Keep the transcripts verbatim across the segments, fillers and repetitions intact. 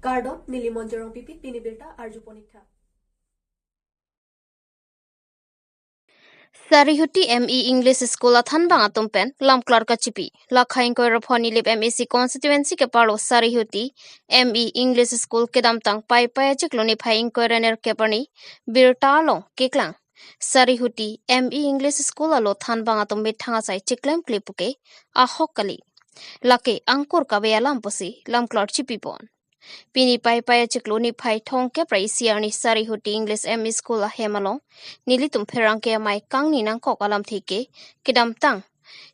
Kardom, neli Monjorong Pipi, pini birta arju ponik tha. Sarihuti M E English School athanbang atum pen lamklar kachipi. Lakha ingkoi ra pho Nilip M A C constituency keparlo Sarihuti M E English School kedamtang Paipai achiklo niphai ingkoi ra nerkep arni birta along keklang. Sarihuti M E English School alo thanbang atum methang asai chiklemkle puke ahok kali. Lake angkur kave alam pusi lamklar chipipon. Pini Paipai achiklo niphai thomkep ra isi arni Sarihuti English M E School ahem along nelitum pherangke amei kangni nangkok alamthe ke kedamtang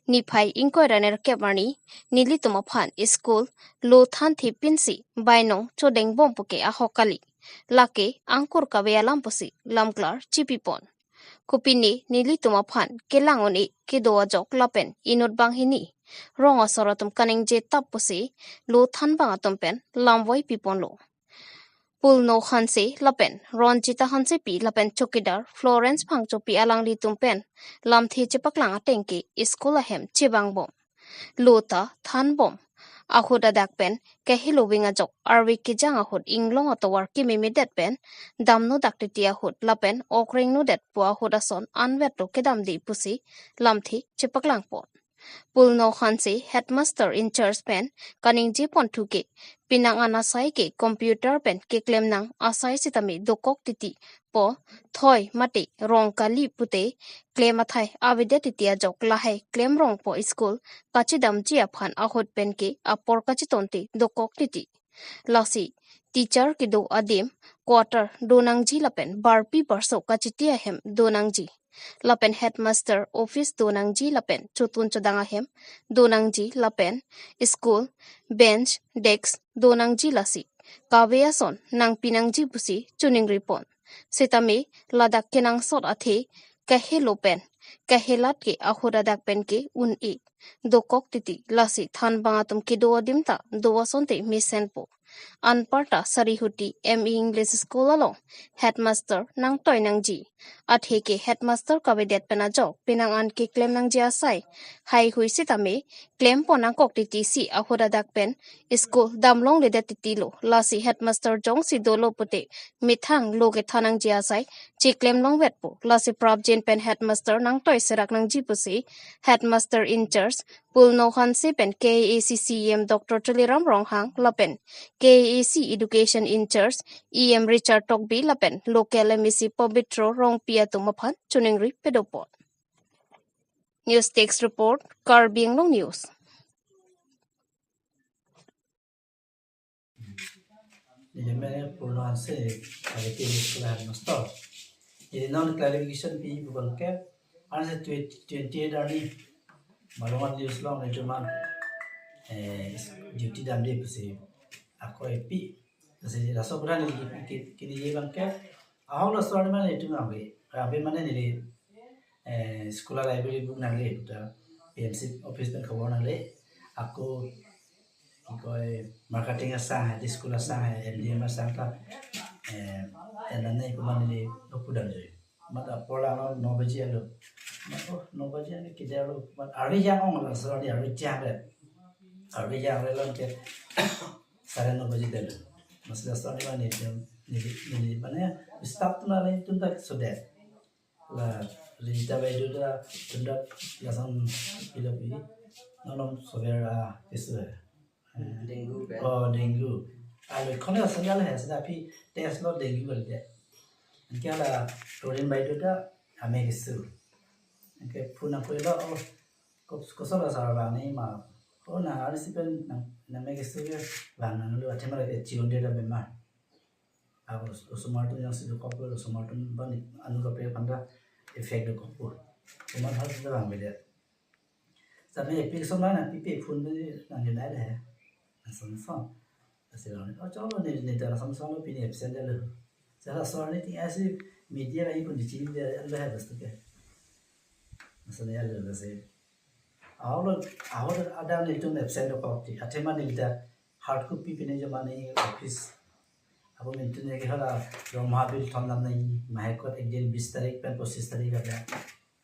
niphai ingkoi ra nerkep arni nelitum aphan school lo thanthe pinsi bainong chodengbom puke ahok kali. Lake angkur kave alam pusi lamklar chipipon. Kopine nelitum aphan kelang un-e kedo ajok lapen inut banghini rong asor atum kaningje tap pusi lo thanbang atum pen lamvoi piponlo. Pulno Hanse lapen Ronjita Hansepi lapen chowkidar Florence Phangchopi alanglitum pen lamthe chepaklang ateng ke school ahem chebangbom. Lo ta thanbom. Ahut adak pen kahelo ving ajok arve kejang ahut inglong atovar kememedet pen damnodak titi ahut lapen okrengnodet pu ahut ason anvetlo kedamde pusi lamthe chepaklangpon. Pulno Hanse headmaster in charge pen kaningje ponthu ke penang an asai ke computer pen keklem nang asai sitame dokok titi po thoi mate rong kali pute klem athai avedet titi ajok lahai klemrongpo school kachedamji aphan ahut pen ke apor kachetonte dokok titi. Lasi teacher kedo adim quarter donangji lapen barpi barso kachiti ahem donangji. Lapen headmaster office donangji lapen chotun chodang ahem donangji lapen school bench desk donangji lasi kave ason nangpinangji pusi choningripon. Sitame ladak kenangsot athe kahelo pen kahelat ke ahut adak pen ke un-e dokok titi lasi thanbang atum kedo adim ta do asonte mesenpo. Anparta Sarihuti M E English School along headmaster nangtoi nangji. Athe ke headmaster kavedet pen ajok penang an keklem nangji asai haihui sitame klempon nangkok titi si ahut adak pen school damlongledet titilo. Lasi headmaster jongsi dolo pute methang lo kethan nangji asai chiklemlongvetpo. Lasi prapjin pen headmaster nangtoi serak nangji pusi headmaster in charge Pulno Hanse pen K A A C C E M Doctor Tuliram Ronghang lapen K A A C education in charge E M Richard Tokbi lapen local M A C Pabitro Rongpi atum aphan choningri pedopon. News desk report, Karbi Anglong News. Neli men Pulno Hanse, Sarihuti school headmaster. Neli non clarification pi bukan ke, ansi twenty, twenty-eight arni, Malongan News along nelitum an, eh, duty damde pusi ako epi. Lasi laso pura neli ki, ki, kini ye bang ke, ahok laso arni mane nelitum an ke, abe mane neli, eh, school library book nangle, ta P M C office pen khobor nangle, ako ki koi marketing asang hai, school asang hai, M D M asang ta, eh, enane kuman neli nopudam joi. Mat apor lang no baji alo. Mat oh, no baji alo kide alo. Mat arve jang ong laso arni arve jang le. Arve jang le lang ke sare no baji delo. Mas laso arni mane neli, neli, neli mane staff atum nanglitum ta sodet. La Rinita Baidu ta tunda lason pilo pi. Nonom sober a kesu hai. Dengue pen. Oh, dengue. Alo khone asal jala hai, sida aphi test lo dengue bali de. Anke la Rorin Baidu ta ame kesu. Anke phone nangkoi lo, oh, kos-, koson la sar bang ni ma. Oh, nang ari si pen nang, nang me kesu ke bang nanglo, athema lake chion de da bemar. Ako os-, osomar atum jongsi dokok lo, osomar atum bani anu kaprek aphan ta effect dokokpo. Osomar hal sida bang bede. Sami application na pipe phone pe nang nai de. Lason lason. Lasi lang, oh, cholo ne, ne ta lason lason lo pini absent lo. Sala sor ne ti asi media ka ipun di chini de alo hai bastu ke. Lason ya lo lasi. Ahok lo, ahok lo ada nelitum absent dokok ti. Athema neli ta hard copy pine joma nangji office. Ako nelitum ne ke hala Roma bill thom dam nangji, mahekot ek din bis tarik pen pochis tarik ada.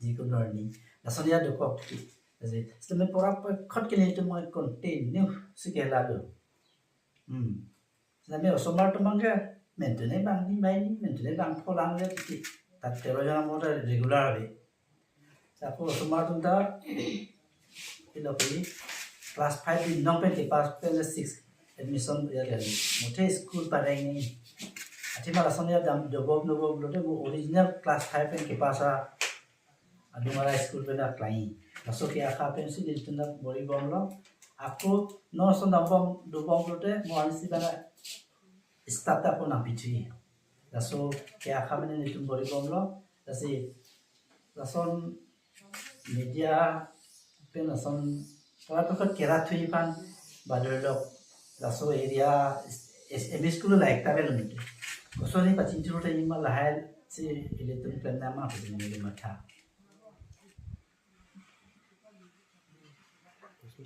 Jikono arni. Lason ya dokok ti. Lasi, sitame pura pakhot ke nelitum continue si ke lalo. Hmm. Sitame osomar atum abangke mentune bang ni bai ni, mentune bang pholang le titi. Tat tero jon amo ta regular ave. Ako osomar atum ta ilo pili class five di nong pen kepass pen le six admission ya kali. Muthe school pareng ni. Athema lason ya dam dobom dobom lote mo original class five pen kepass a adung arai school pen aklai. Laso ke akha pensi nelitum ta bor-i bomlo. Ako non ason dambom dobom lote mo ansi bang staff ta ako nangpithu. Laso ke akha mene nelitum bor-i bomlo. Lasi lason media pen lason para pekot kera thui pan bador lok laso area is-, is-, M E school la ekta belo nute. Koson ni pachin churu ta ima lahai si ilitum pen nama pachin ni matha.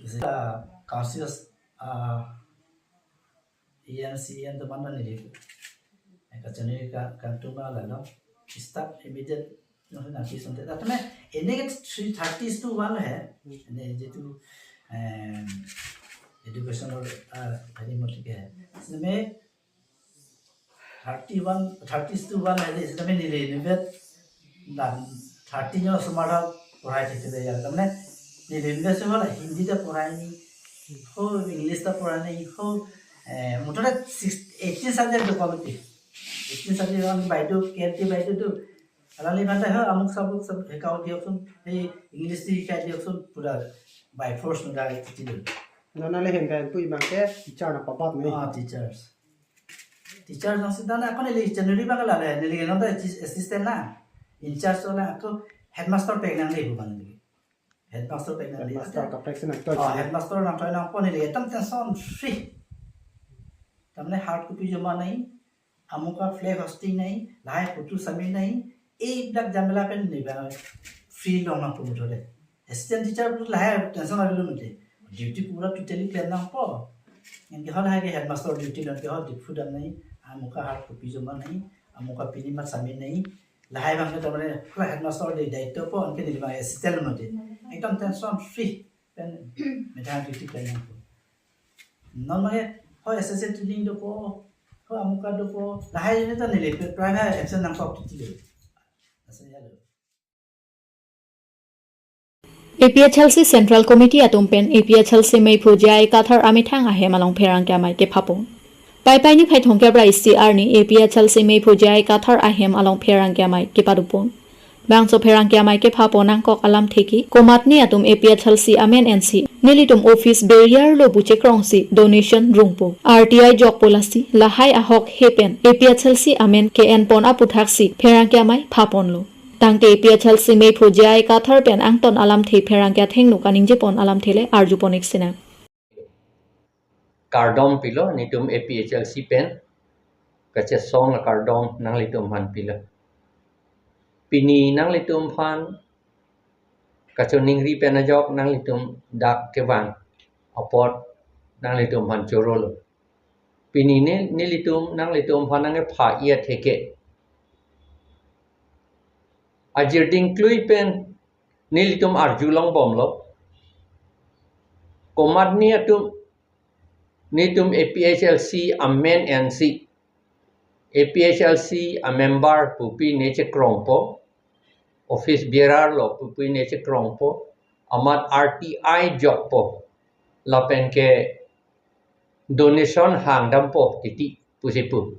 Sita council, ah, E M C, E M teman dan ini. Eka chani ka, kantuma lalo. Staff immediate no na pi sonte. Tapi ne ini kan three thirty is to one hai. Ini jitu, em, education or, ah, tadi mau tiga. Isme thirty one, thirty is to one hai. Isme neli nibet dan thirty nyo semara porai thekte ya. Tamne neli nibet semara Hindi ta porai ni, ho English ta porai ni, ho, eh, mutore six, eighteen subject do quality. Eighteen subject ang baidu, K L T baidu do. Alangli banta ho amuk sabuk sab hekau dioksun, he English di kai dioksun pura by force no dai titi do. Nona le hen kai pui bangke teacher na papat ni. Ah, teachers. Teacher nang sita na ako neli January bang la le, neli nang ta assistant na. In charge to na ako headmaster pek nang le bu bang neli. Headmaster pek nang le. Headmaster kaprek si nangtoi. Ah, headmaster nangtoi nangpo neli etam tension free. Tamne hard copy joma nai, amuk a flag hosting nai, lahai photo submit nai, ek dak jamela pen neli bang free long nangpo mutore. Assistant teacher pu lahai tension avelo mute. Duty pura totally klem nangpo. Anke hol hai ke headmaster duty lo, anke hol Diphu dam nai, amuk a hard copy joma nai, amuk a pini mat submit nai. Lahai bang ke tamne pura headmaster di daityo po, anke neli bang assistant mute. Ekdom tension free. Pen methang duty klem nangpo. Non bang ke ho assistant training dopo, ho amuk a dopo. Lahai ni ta neli private action nangkok titi lo. Asa ya lo. A P H L C Central Committee atum pen A P H L C meiphu J I Kathar amethang ahem along pherangke amei kephapo. Paipai niphai thomkep ra isi arni A P H L C meiphu J I Kathar ahem along pherangke amei kepadopon. Bangso pherangke amei kephapo nangkok alamthe ke komatne atum A P H L C amen ensi nelitum office beryar lo pu chekrongsi donation rungpo, R T I jokpo, lasi lahai ahok he pen A P H L C amen ke-enpon aputhaksi pherangke amei phaponlo. Tangte A P H L C meiphu J I Kathar pen angton alamthe pherangke athengno kaningjepon alamthe le arjupon ik sinang. Kardom pilo netum A P H L C pen, kachesong akardom nanglitum aphan pilo. Pini nanglitum aphan kachoningri pen ajok nanglitum dak kevang apot nanglitum aphan chorolo. Pini ne, nelitum nanglitum aphan nangkepha-i atheke, ajirding klui pen nelitum arjulong bomlo. Komatne atum netum A P H L C amen ensi, A P H L C amember pupi ne chekrongpo, office bearer lo pupi ne chekrongpo, amat R T I jokpo, lapen ke donation hangdampo titi pusi pu.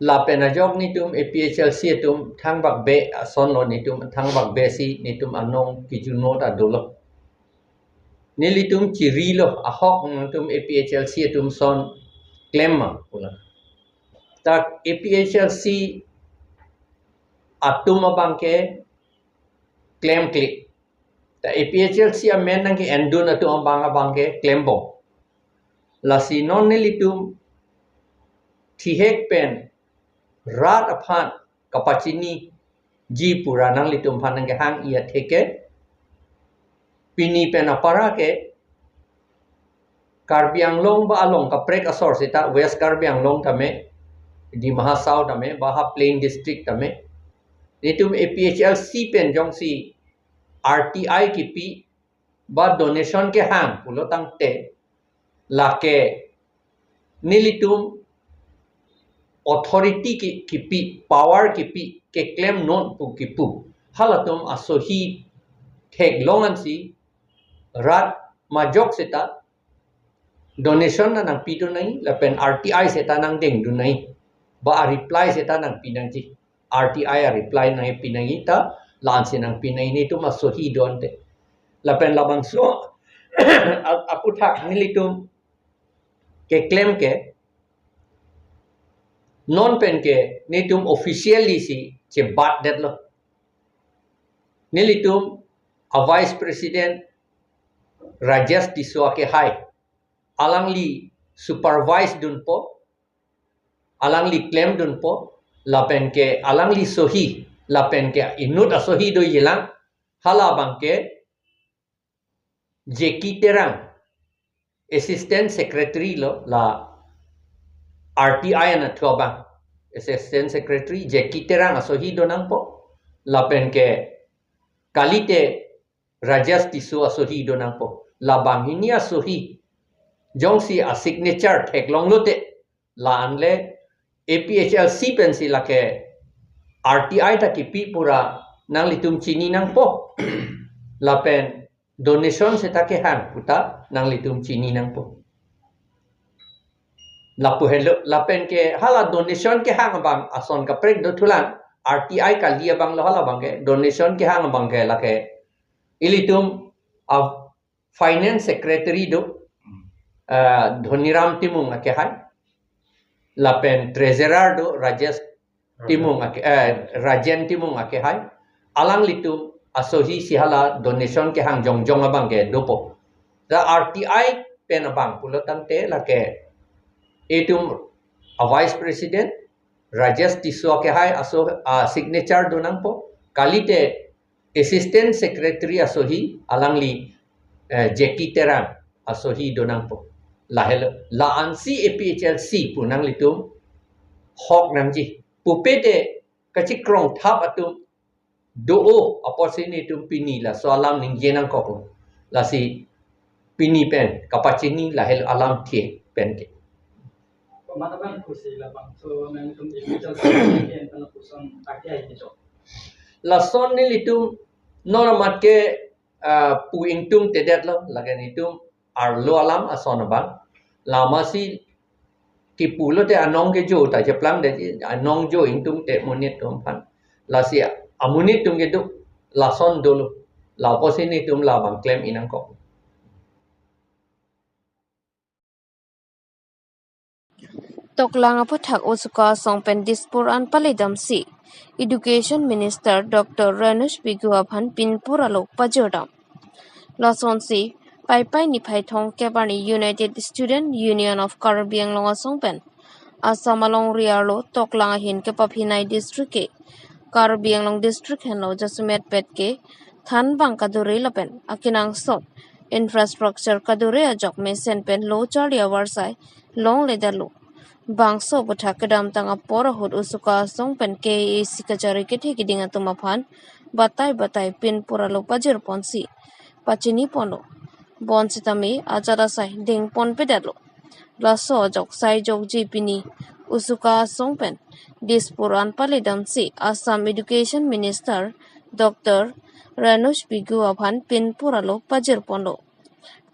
Lapen ajok netum A P H L C atum thangbak be ason lo, netum thangbak be si netum anong kijuno ta dolo. Nelitum chirilo ahok netum A P H L C atum son klem ma pula. Tak A P H L C atum abangke klemkle. Ta A P H L C amen nangke-endun atum abang abangke klembom. Lasi non nelitum thihek pen rat aphan kapachiniji pura nanglitum aphan nangkehang-i atheke, pini pen apara ke Karbi Anglong ba along kaprek asor seta West Karbi Anglong tame, Dima Hasao tame, ba ha plain district tame, netum A P H L C pen jongsi R T I kipi ba donation kehang pulo tangte, lake nelitum authority ki, kipi, power kipi, keklem non pu kipu. Halatum asohi theklong ansi rat majok seta donation na nangpidun nai, lapen R T I seta nangdengdun nai. Ba a-reply seta nangpi nangji. R T I a-reply nangpi nangji ta, la-ansi nangpi nangji, netum asohi do ante. Lapen labangso a-, aphuthak nelitum keklem ke, non pen ke netum officially si chebatdetlo. Nelitum a-Vice President Rajesh Tisso akehai, alangli supervise dunpo, alangli klemdunpo, lapen ke alangli sohi, lapen ke inut asohi dojilang, hala abang ke Jackie Terang, Assistant Secretary lo, la R T I anatthu abang. Assistant Secretary Jackie Terang asohi donangpo. Lapen ke kalite Rajesh Tisso asohi donangpo. Labang hini asohi jongsi a-signature theklonglote, la-anle A P H L C pensi lake R T I ta kipi pura nanglitum chini nangpo. Lapen donation seta kehang puta nanglitum chini nangpo. Lapu helo, lapen ke hala donation kehang abang ason kaprek dothulang, R T I kali abang lo hala abang ke, donation kehang abang ke lake ilitum a-Finance Secretary do, ah, Dhoniram Timung akehai. Lapen Treasurer do, Rajesh Timung ake, eh, Rajen Timung akehai. Alanglitum asohi si hala donation kehang jongjong abang ke dopo. Ta R T I pen abang pulo tangte lake itum a-Vice President Rajesh Tisso akehai aso, ah, signature donangpo. Kalite Assistant Secretary asohi alangli, eh, Jackie Terang asohi donangpo. Lahelo, la-ansi A P H L C pu nanglitum hok nangji. Pupe te kachikrong thap atum do-o apotsi netum pini laso alam ningje nangkokpo. Lasi pini pen kapachini lahelo alamthe pen ke. Komat abang pusi labangso nangtum individual pen pen lapuson pakai aja. Lason nelitum non amat ke, ah, pu ingtungtedetlo, lake netum arlo alam ason abang. Lamasi kipulote anong kejo ta cheplangde, anong jo ingtungte monit atum aphan. Lasi amonit atum kedo lason dolo. La apotsi netum labang klem-i nangkok. Toklang aphuthak Usuka asong pen Dispur an palidamsi Education Minister Doctor Ranush Bigu aphan pinpur alo pajirdam. Lasonsi Paipai niphai thomkep arni United Student Union of Karbi Anglong asong pen Assam alongri arlo toklang ahin kepaphinei district ke Karbi Anglong district henlo jasemet pet ke thanbang kadure lapen akenangsot infrastructure kadure ajok mesen pen lo charli avarsai longledetlo. Bangso aphuthak kedamtang apor ahut Usuka asong pen K A A C kachari kethe keding atum aphan batai batai pinpur alo pajirponsi pachiniponlo. Bonsitame ajat asai dengponpedetlo. Laso ajok saijokji pini Usuka asong pen Dispur an palidamsi Assam Education Minister Doctor Ranush Bigu aphan pinpur alo pajirponlo.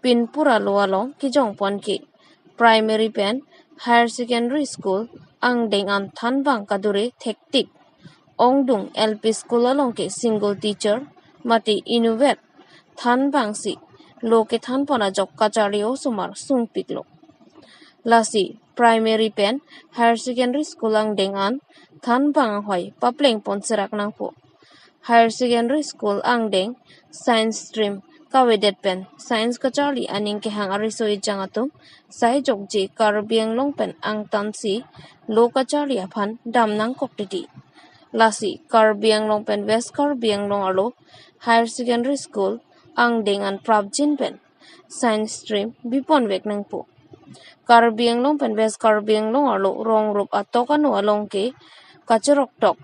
Pinpur alo along kejongpon ke Primary pen Higher Secondary School angdeng an thanbang kadure thektik. Ongdung L P School along ke single teacher mate inutvet thanbangsi lo kethanpon ajok kacharli osomar sungpiklo. Lasi Primary pen Higher Secondary School angdeng an thanbang ahoi paplengpon serak nangpo. Higher Secondary School angdeng Science stream kavedet pen Science kacharli aning kehang ariso ejang atum saijokji Karbi Anglong pen angtansi lo kacharli aphan dam nangkok titi. Lasi Karbi Anglong pen West Karbi Anglong arlo Higher Secondary School angdeng an prapjin pen Science stream biponvek nangpo. Karbi Anglong pen West Karbi Anglong arlo rong rup atok anu along ke kachiroktok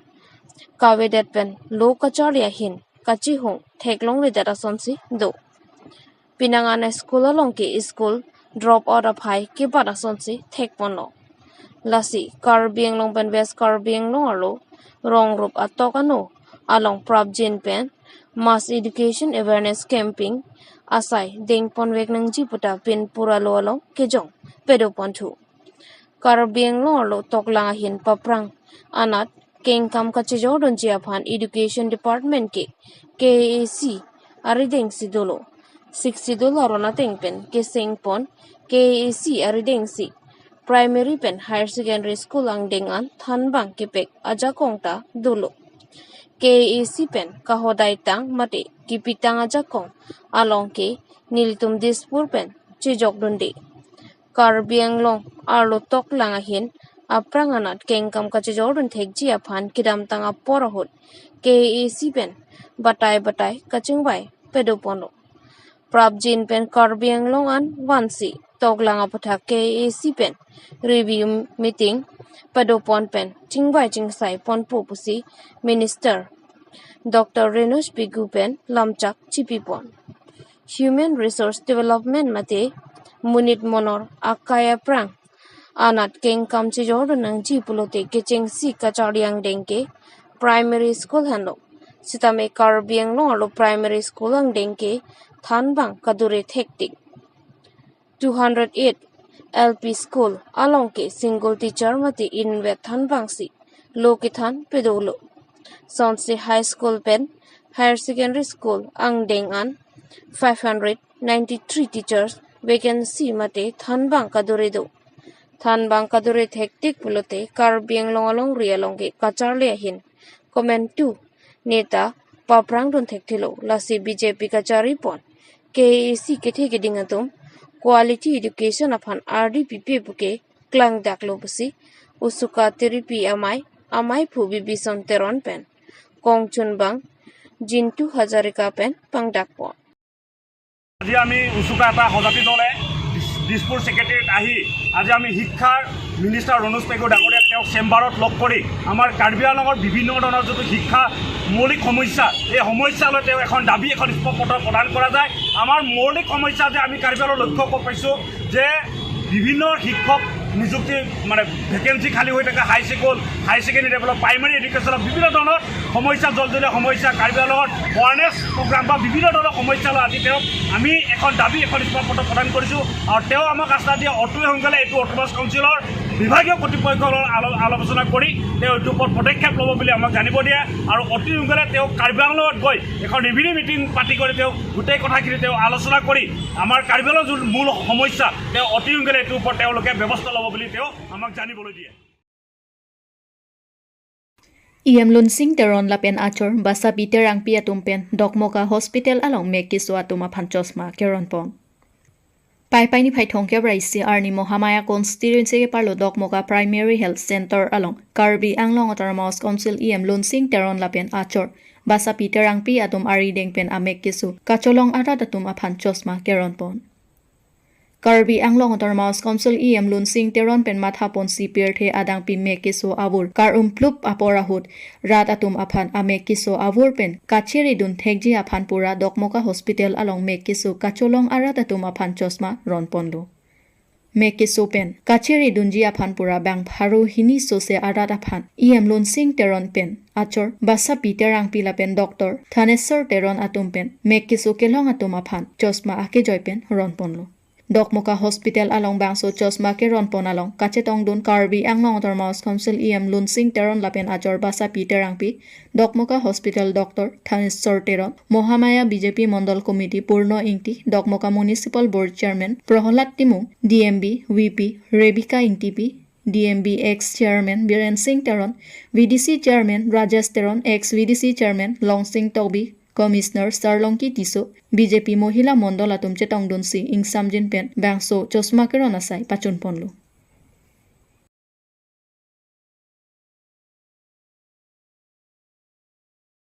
kavedet pen lo kacharli ahin kachihung theklongledet asonsi do. Pinang an school along ke school drop out aphai kebat asonsi thekponlo. Lasi Karbi Anglong pen West Karbi Anglong arlo rong rup atok ano along prapjin pen mass education awareness campaign asai dengponvek nangji pu ta pinpur alo along kejong padoponthu. Karbi Anglong arlo toklang ahin paprang anat kengkam kachejordunji aphan Education Department ke K A A C arideng si dolo. Sixth Schedule aron ateng pen kesengpon K A A C arideng si primary pen higher secondary school angdeng an thanbang kepek ajakong ta dolo. K A A C pen kahodai tang mate kipitang ajakong along ke nelitum Dispur pen chejokdunde. Karbi Anglong arlo toklang ahin aprang anat kengkam kachejordun thekji aphan kedamtang apor ahut K A A C pen batai batai kachingvai padoponlo. Prapjin pen Karbi Anglong an vansi toklang aputhak K A A C pen review meeting padopon pen chingvai chingsai ponpo pusi Minister Doctor Renosh Bigu pen lamchak chipipon. Human Resource Development mate monit monor akai aprang anat kengkam chejordun nangji pulote kechengsi kacharli angdeng ke primary school henlo. Sitame Karbi Anglong arlo primary school angdeng ke thanbang kadure thektik. Two hundred eight L P school along ke single teacher mate invet thanbang si lo kethan padolo. Sonsi high school pen higher secondary school angdeng an five hundred ninety-three teachers vacancy mate thanbang kadure do. Thanbang kadure thektik pulote Karbi Anglong alongri along ke kacharli ahin komantu neta paprangdun thekthelo. Lasi B J P kacharipon K A A C kethe keding atum quality education aphan ardi pipe puke klangdaklo pusi Usuka Tiripi amei, ameiphu Bibison Teron pen kongchunbang Jintu Hazarika pen pangdakpon. আজি আমি উচুকা এটা সজাতি দলে দিছ- দিছপুৰ ছেক্ৰেটেৰীত আহি আজি আমি শিক্ষাৰ মিনিষ্টাৰ ৰণোজ পেগু ডাঙৰীয়াক তেওঁক চেম্বাৰত লগ কৰি আমাৰ কাৰ্বি আংলঙৰ বিভিন্ন ধৰণৰ যিটো শিক্ষা মৌলিক সমস্যা, এই সমস্যালৈ তেওঁ এখন দাবী এখন স্মাৰক পত্ৰ প্ৰদান কৰা যায়। আমাৰ মৌলিক সমস্যা যে আমি কাৰ্বি আংলঙত লক্ষ্য ক- পাইছোঁ যে বিভিন্ন শিক্ষক নিযুক্তি মানে ভেকেঞ্চি খালী হৈ থাকে হাই স্কুল, হাই ছেকেণ্ডেৰী লেভেলত, প্ৰাইমেৰী এডুকেশ্যনত বিভিন্ন ধৰণৰ সমস্যা, জলজলীয়া সমস্যা, কাৰ্বি আংলঙত ফাৰ্নেছ প্ৰগ্ৰাম বা বিভিন্ন ধৰণৰ সমস্যা লৈ আজি তেওঁক আমি এখন দাবী এখন স্মাৰক পত্ৰ প্ৰদান কৰিছোঁ। আৰু তেওঁ আমাক আশ্বাস দিয়ে অতি সোনকালে এইটো অট'নমাছ কাউন্সিলৰ বিভাগীয় কৰ্তৃপক্ষৰ লগত আলো- আলোচনা কৰি তেওঁ এইটোৰ ওপৰত পদক্ষেপ ল'ব বুলি আমাক জানিব দিয়ে। আৰু অতি সোনকালে তেওঁ কাৰ্বি আংলঙত গৈ এখন ৰেভিনিউ মিটিং পাতি কৰি তেওঁ গোটেই কথাখিনি তেওঁ আলোচনা কৰি আমাৰ কাৰ্বি আংলঙৰ যোন মূল সমস্যা তেওঁ অতি সোনকালে এইটোৰ ওপৰত তেওঁলোকে ব্যৱস্থা ল'ব বুলি তেওঁ আমাক জানিবলৈ দিয়ে। E M Lunsing Teron lapen achor Basapi Terangpi atum pen Dokmoka Hospital along mek keso atum aphan chosma keronpon. Paipai niphai thomkep ra isi arni Mohamaya constituency keparlo Dokmoka Primary Health Center along Karbi Anglong Autonomous Council E M Lunsing Teron lapen achor Basapi Terangpi atum arideng pen amek keso kacholong arat atum aphan chosma keronpon. Karbi Anglong Autonomous Council E M Lunsing Teron pen mathaponsi pirthe adangpi mek keso avur kar-um plup apor ahut rat atum aphan amek keso avur pen kachiridun thekji aphan pura Dokmoka Hospital along mek keso kacholong arat atum aphan chosma ronponlo. Mek keso pen kachiridunji aphan pura bang pharo hini sose arat aphan E M Lunsing Teron pen achor Basapi Terangpi lapen Doctor Thaneswar Teron atum pen mek keso kelong atum aphan chosma akejoi pen ronponlo. Dokmoka Hospital along bangso chosma keronpon along kachetongdun Karbi Anglong Autonomous Council E M Lunsing Teron lapen achor Basapi Terangpi, Dokmoka Hospital Doctor Thaneswar Teron, Mohamaya B J P Mondol Committee Purno Ingti, Dokmoka Municipal Board Chairman Prohlad Timung, D M B V P Rebecca Ingtipi, D M B ex Chairman Biren Singh Teron, V D C Chairman Rajesh Teron, ex V D C Chairman Longsing Tokbi, Commissioner Sarlongki Tisso, B J P Mohila Mondol atum chetongdunsi ingsamjin pen bangso chosma keron asai pachunponlo.